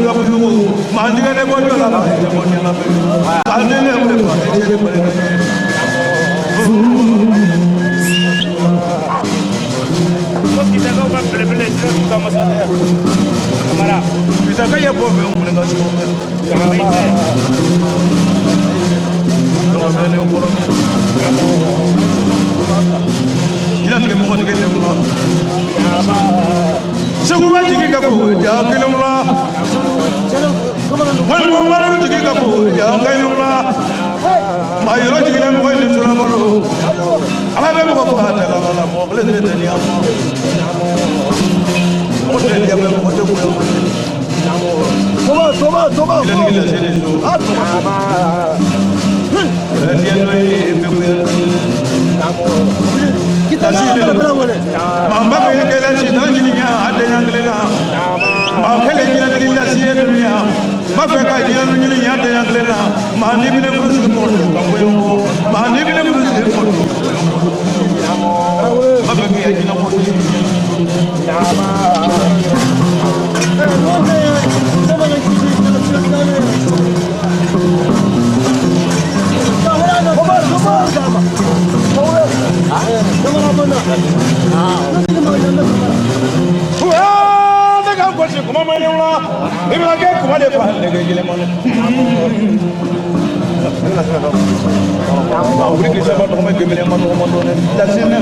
Maa jigɛ ne bɔ jɔ la ka ne ne Segu jigi ka ko ja kelen la walima jigi ka ko ja kelen la maa yɔrɔ jiginna mɔgɔ ni sura bolo ala bɛ mɔgɔ faga tɛ la mɔgɔ kelen tɛ ni ma mɔgɔ tɛ ni mɔgɔ tɛ ko Toba toba toba Mamba bɛ kɛlɛ si tan ɲini a tɛ ɲɛ kelen na maa kelen ɲɛnatigi lasi ye dunuya n b'a fɛ ka diɲɛ ɲini a tɛ ɲɛ kelen na maa n'i bɛ ne furu sigi mɔgɔ don ka bɔ yen maa n'i bɛ ne furu sigi mɔgɔ don n b'a fɛ k'i ka jinɛ mɔgɔ ne ka gosi kuma ma ɲɛ la i bɛna kɛ kuma de fa nɛgɛ yɛlɛma wuli k'i saba tɔgɔma gɛmɛlɛ ma tɔgɔma dɔɔnin lase ne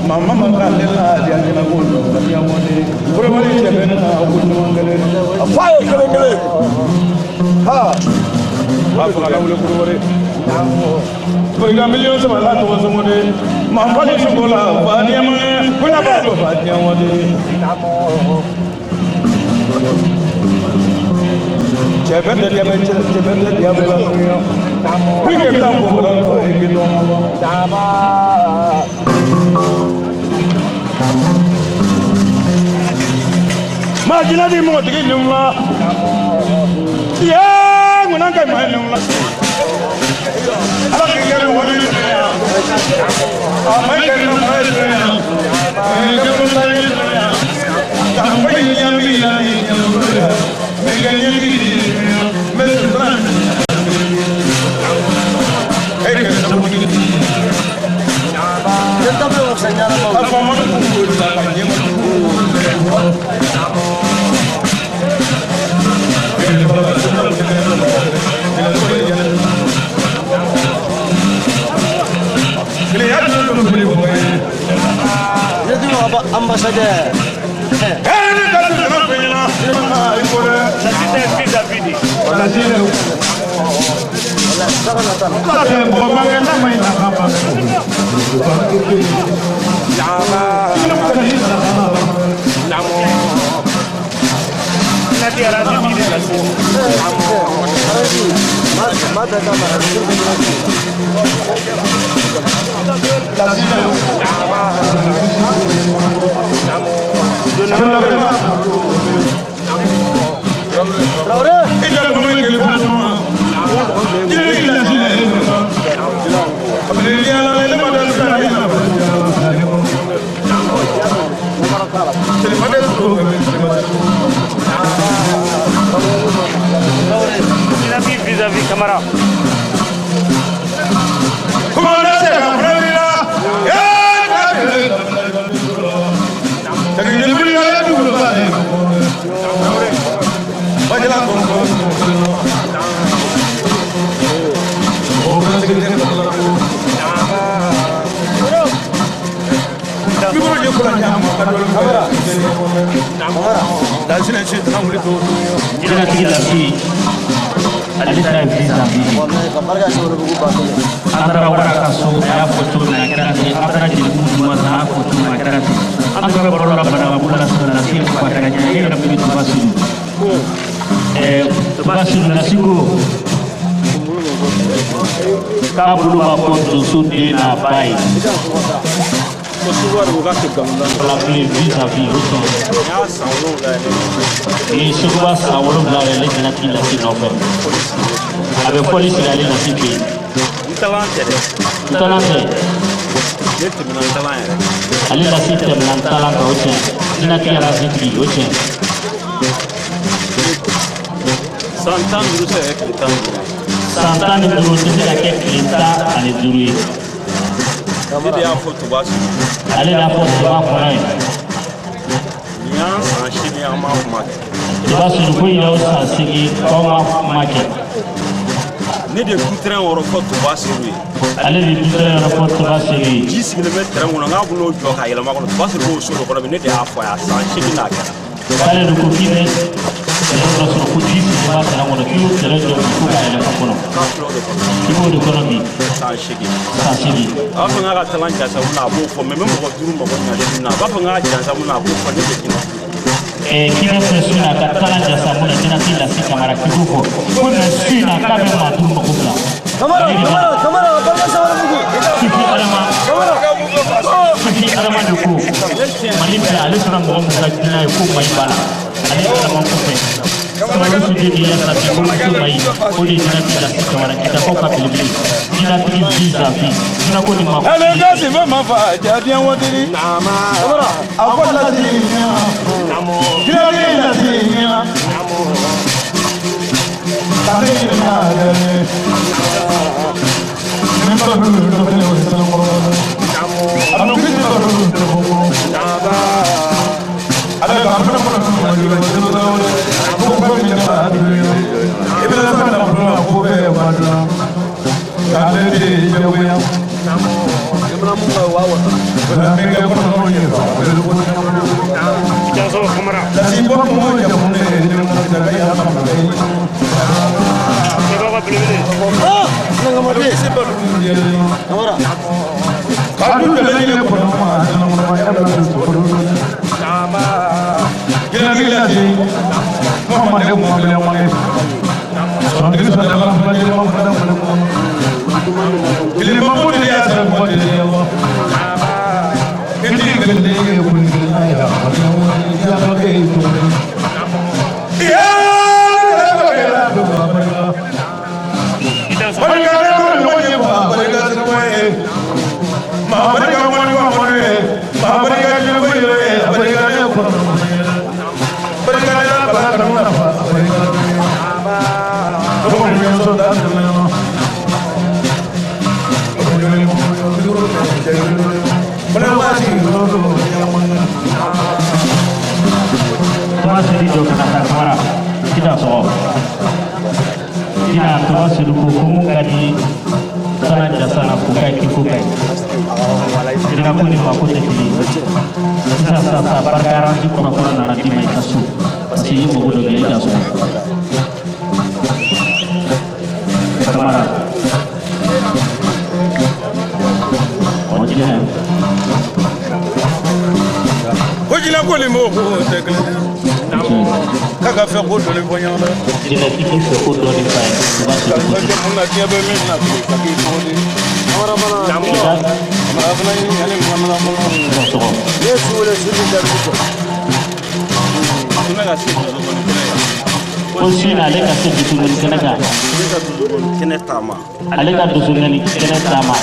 mama ma ka ne la diya ɲɛna ko diya mɔni kulubali cɛ bɛ ne na ko ɲuman kelen a f'a ye kelen kelen ha b'a fɔ ka wuli kulubali Koyiga miliyɔn saba la tɔgɔ sɔngɔ de maa fali sogo la fa diɲɛ ko ya b'a dɔn fa diɲɛ wale cɛ bɛ tɛ diya bɛ cɛ bɛ tɛ diya bɛ la ko kɛ bɛ taa ko la ko e k'i dɔn maa jinɛ di mɔgɔ tigi ni la yee ŋuna ka maa ni la ala k'i kɛ mɔgɔ ni dunya a ma kɛ ni mɔgɔ ye dunya kɛ mɔgɔ ye dunya ka fɔ i ɲɛ mi ya i ɲɛ mɛ kɛ ɲɛ mi dunya mɛ sutura e kɛ sabu ni a fɔ ma ko la ka ɲɛ ma ambassadeur. Vis-à-vis Camara. Jinɛtigi lasi ale ta ye vis-à-vis an taara wara ka so a y'a fɔ cogo min a kɛra ten an taara jelibugu duguma san a y'a fɔ cogo min a kɛra ten an taara baro la banababu la sisan lasi ko a kɛra ɲɛ e yɛrɛ min bɛ tuba sudu tuba sudu lasi ko k'a bolo ma bɔ donso den n'a ba ye. La vis-à-vis o tiɲɛ ni Seguba san 7 yɛrɛ ale jinɛtigi lasi nɔfɛ a bɛ fɔli sigi ale lasi fɛ yen. N talan tɛ ale lasi tɛmɛna n talan kan o tiɲɛ jinɛtigi yɛrɛ tigi o tiɲɛ. San 15 se ka kɛ tile 15. San 15 tɛ se ka kɛ tile 15 ye. Ne de y'a fɔ Toba Sulu. Ale y'a fɔ Toba kɔnɔ ye. Nin y'an san 8 an m'a kuma kɛ. Toba Sulu ko ɲinɛ o san 8 k'aw ma kuma kɛ. Ne de ye du terrain yɔrɔ fɔ Toba Sulu ye. Ale de du terrain yɔrɔ fɔ Toba Sulu ye. Ji sigilen bɛ terrain kɔnɔ, n k'a b'o jɔ k'a yɛlɛma kɔnɔ. Toba Sulu b'o so de kɔnɔ bi, ne de y'a fɔ a ye, a san 8 n'a kɛra. K'ale de ko k'i bɛ terrain dɔ sɔrɔ ko ji sigilen b'a terrain kɔnɔ, k'i y'o terrain jɔ bi ko k'a yɛlɛma kɔnɔ. K'a filɛ o de kɔnɔ. I b'o de kɔnɔ bi. San 8. San 8. A b'a fɔ n k'a ka talan jansa mun na, a b'o fɔ, mɛ n bɛ mɔgɔ 5 mago ɲa su in na. A b'a fɔ n k'a jansa mun na, a b'o fɔ, ne tɛ jinɛ. K'i bɛ fɛ su in na ka talan jansa mun na, Jinɛtigi Lasi Kamara, k'i k'o fɔ ko mɛ su in na k'a bɛ maa 5 mago bila. Kamara, Kamara, Kamara, barika sabali bugu. Sufi Adama. Kamara. Sufi Adama de ko Mali bɛɛ ale sɔrɔ mɔgɔ min ka diinɛ ye ko Mayi b'a la, ale Adama kɔfɛ. Sumaworo Suje de y'a sa bi ko muso Mayi, o de ye Jinɛtigi Lasi Kamara, Kitakaw ka belebele, Jinɛtigi vis-à-vis Jinɛ ko nin ma. Ale gasi bɛ ma fa jadiɲɛ wotiri. Kamara, A ko lasi ɲɛna. Jinɛtigi lasi ɲɛna. Tare ɲɛna yɛrɛ. Ni ba dun dɔ fɛnɛ o sanu kɔrɔ. A bɛ kisi ba dun dɔ kɔrɔ. Ale ka fɛn fɛn fɛn fɛn fɛn ko fɛn min b'a dun. I bɛ fɛn na fɔlɔ ko bɛɛ b'a dun. K'ale de ye jagoya. Jamana mun ka wa wasa. Min kɛ kɔnɔ ye fa. Janso Kamara. Lasi bɔ mɔgɔ jamu ne ye ne ka ya ma bɛɛ. Seba ka belebele. Ah, ne ka mɔden. Kamara. Kadu de ne kɔnɔ ma ma ya bɛ sɔrɔ. Jinɛtigi lasi. Muhammad ne mɔ kelen mɔ ne. Sɔntigi sɔrɔ la fila jɛlɛ ma fila fila mɔ. Kile ma mo de ya sɔrɔ mɔ de ya wa. Kiti kelen ye kun kelen ya. Ya ka ke to. Ya la do ba ba. Janso. Barika ne ko mo ye ba barika se ko ye. Ma barika mo ni wa mo ye. Ma barika ni ko ye barika ne ko. Barika ne la barika mo na fa barika. Ko mo ni so da na. Toba Sulu jɔ ka na taa Kamara i da sɔgɔ. Tina Toba Sulu ko ko mun ka di talan jasa na ko ka ye k'i ko ka ye. Tina ko nin ma ko tɛ kelen ye. Sisan sisan sisan barika aranji kura kura nana d'i ma i ka so parce que i ye mago dɔ kɛ i da sɔgɔ. Kamara. Ɔ jinɛ. Ko jinɛ ko ni mɔgɔ ko tɛ kelen ye. K'a ka fɛn ko dɔɔni fɔ ɲɔgɔn na. Jinɛ k'i k'i fɛ ko dɔɔni f'a ye. Toba Sulu ko Karisa ten. kɛ mun na diɲɛ bɛ min na bi ka k'i tɔgɔ di. Kamara fana. I da Kamara fana ɲininkali mun na fɔlɔ. da sɔgɔ. Ne ye su wele su bɛ jaabi jɔ. Ne ka se dusukɔni kɛnɛ kan. Ko su in na ale ka se dusukɔni kɛnɛ kan. Ne ka dusukɔni kɛnɛ taama. Ale ka dusukɔni kɛnɛ taama.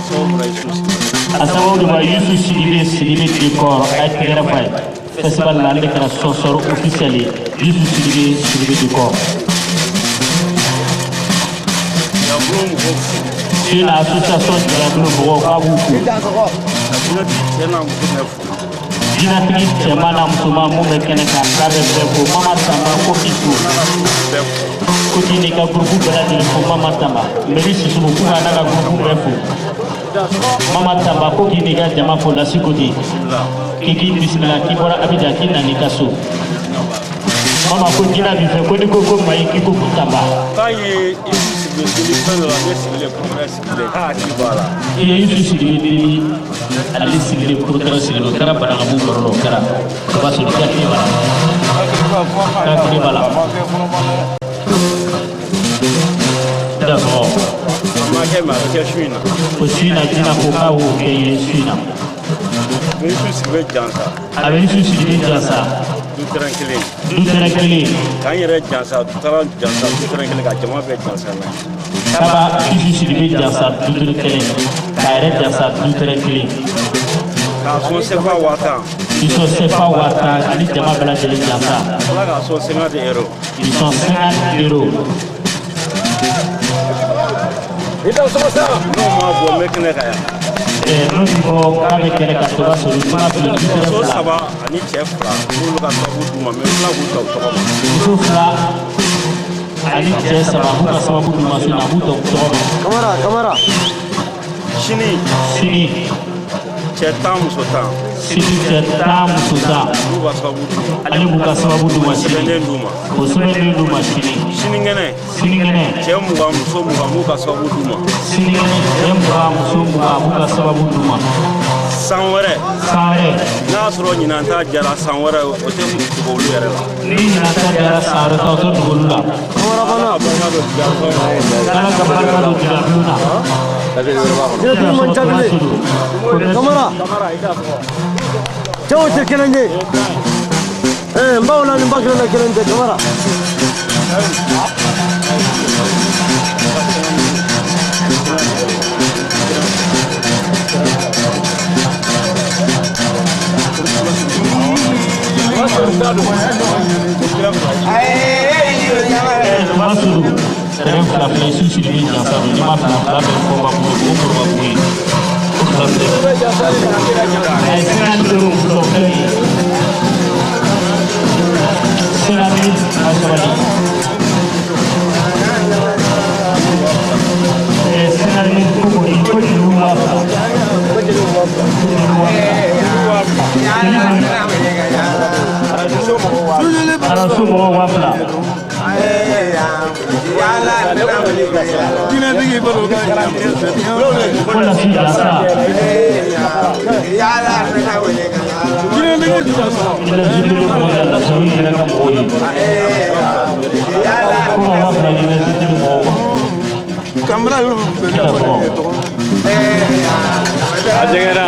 Sababu bɔra Yusu Sidibe. A sababu de b'a Yusu Sidibe Sidibe décor a ye tɛgɛrɛ f'a ye. Festival la ale de kɛra sponsor officiel ye Yusu Sidibe Sidibe décor. Jabolo mɔgɔw fo. Su in na association Jalabolo mɔgɔw k'a b'u fo. I dan sɔgɔ. Ka jinɛtigi cɛ n'a muso bɛɛ fo. Jinɛtigi cɛman n'a musoman mun bɛ kɛnɛ kan k'a bɛ bɛɛ fo. Mama Tamba ko k'i fo. Bɛɛ fo. Ko k'i n'i ka groupe bɛɛ lajɛlen fo Mama Tamba. Meri Sisoko k'u ka n'a ka groupe bɛɛ fo. Mama Tamba ko k'i n'i ka jama fo Lasi Kote. Bisimila. K'i k'i bisimila k'i bɔra Abidjan k'i nan'i ka so. Mama ko jinɛ b'i fɛ ko n'i ko ko Mayi k'i ko ko Tamba. K'a ye Yusu Sidibe deli fɛn dɔ la, ne sigilen kɔnɔbara sigilen k'a hakili b'a la. I ye Yusu Sidibe deli ale sigilen porotɛrɛ sigilen o kɛra Banankabu baro la o kɛra Toba Sulu k'i hakili b'a la. K'a hakili b'a la. I da sɔgɔ. A ma kɛ mɛ a bɛ kɛ su in na. Ko su in na jinɛ ko k'a y'o kɛ i ye su in na. N bɛ Yusu Sidibe jansa. A bɛ Yusu Sidibe jansa. Du terrain kelen. Du terrain kelen. K'an yɛrɛ jansa, taara jansa du terrain kelen ka jama bɛɛ jansa n'a ye. K'a b'a Yusu Sidibe jansa du terrain kelen k'a yɛrɛ jansa du terrain kelen. K'a sɔn sefa 10 000. I sɔn CFA 10 000 ani jama bɛɛ lajɛlen jansa. Ala k'a sɔn 50 euros. I sɔn 50 euros. N'o ma bɔ, n bɛ kɛnɛ kan yan. N'o tun ko k'a bɛ kɛnɛ ka Toba Sori mana fili bitɛrɛ Muso fila. saba ani cɛ fila, n'olu ka sababu d'u ma, n bɛ tila k'u ta u tɔgɔ ma. Muso fila ani cɛ saba, b'u ka sababu d'u ma su na, a b'u ta u tɔgɔ ma. Kamara, Kamara. Sini, Sini, cɛ 10, muso 10. Sini, cɛ 10, muso 10. N'u ka sababu d'u ma. Ale b'u ka sababu d'u ma sini. Sɛbɛnden d'u ma. O sɛbɛnden d'u ma sini. Sinikɛnɛ, Sinikɛnɛ, cɛ 20, muso 20, b'u ka sababu d'u ma. Sinikɛnɛ, cɛ 20, muso 20, b'u ka sababu d'u ma. San wɛrɛ, San wɛrɛ, n'a y'a sɔrɔ ɲinan ta jara, san wɛrɛ o tɛ dogo olu yɛrɛ la. Ni ɲinan ta diyara, san wɛrɛ ta o tɛ dogo olu la. Kamara banna. A barika don janfɛn na. Ala ka barika don jurabulon na. Jinɛtigi man ca bilen. Kamara. Cɛw tɛ kelen ye. N baw la ni ba kelen na kelen tɛ Kamara. Toba Suru, terrain fila filɛ, su siribi jansa don, n'i ma fila fila bɛɛ fɔ ba bolo, o kɔrɔba ko ye. O fila filɛ. 50 euros muso filɛ nin ye. 50 000 a sabali. 50 000 ko kɔni ko juru 2000. Ko juru 2000. Araso mɔgɔw 2000. Ko lasi jansa. Université mɔgɔw ya lasi, o yɛrɛ ka mɔgɔw ye. Ko ka 2000 di université mɔgɔw ma. I ka sɔrɔ. A jɛngɛnna.